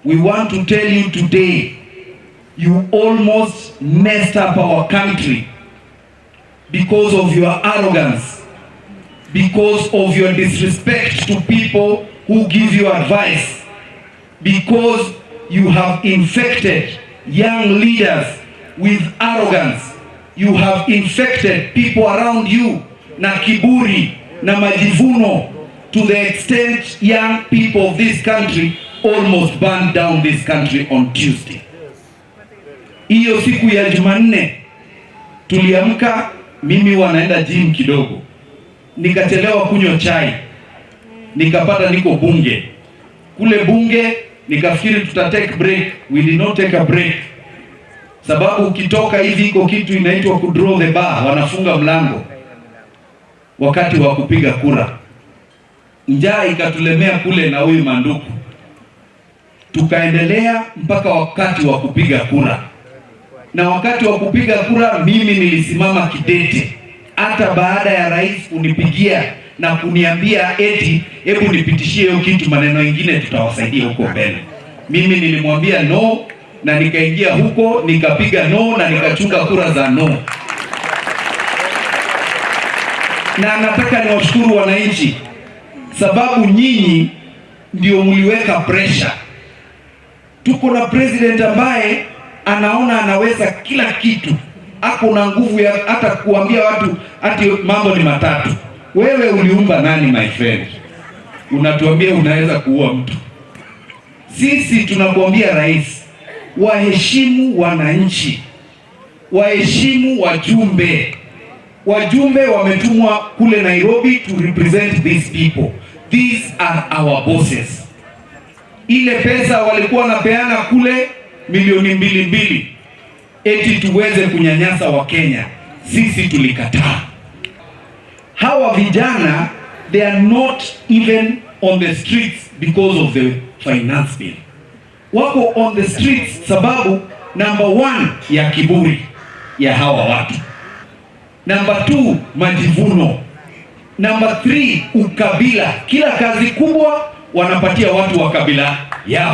We want to tell you today, you almost messed up our country because of your arrogance, because of your disrespect to people who give you advice, because you have infected young leaders with arrogance. You have infected people around you na kiburi na majivuno to the extent young people of this country almost burned down this country on Tuesday. Hiyo siku ya Jumanne tuliamka, mimi wanaenda gym kidogo, nikachelewa kunywa chai, nikapata niko bunge kule bunge, nikafikiri tuta take break. We did not take a break, sababu ukitoka hivi iko kitu inaitwa ku draw the bar, wanafunga mlango wakati wa kupiga kura. Njaa ikatulemea kule na huyu Manduku, tukaendelea mpaka wakati wa kupiga kura. Na wakati wa kupiga kura mimi nilisimama kidete, hata baada ya rais kunipigia na kuniambia eti hebu nipitishie hiyo kitu, maneno mengine tutawasaidia huko mbele. Mimi nilimwambia no, na nikaingia huko nikapiga no na nikachunga kura za no. Na nataka niwashukuru wananchi, sababu nyinyi ndio mliweka pressure. Tuko na president ambaye anaona anaweza kila kitu, ako na nguvu ya hata kuambia watu ati mambo ni matatu. Wewe uliumba nani, my friend? Unatuambia unaweza kuua mtu. Sisi tunakuambia rais, waheshimu wananchi, waheshimu wajumbe. Wajumbe wametumwa kule Nairobi to represent these people. These are our bosses. Ile pesa walikuwa wanapeana kule milioni mbili mbili eti tuweze kunyanyasa Wakenya, sisi tulikataa. Hawa vijana, they are not even on the streets because of the finance bill. Wako on the streets sababu number one ya kiburi ya hawa watu, number two majivuno, number three ukabila. Kila kazi kubwa wanapatia watu wa kabila yao.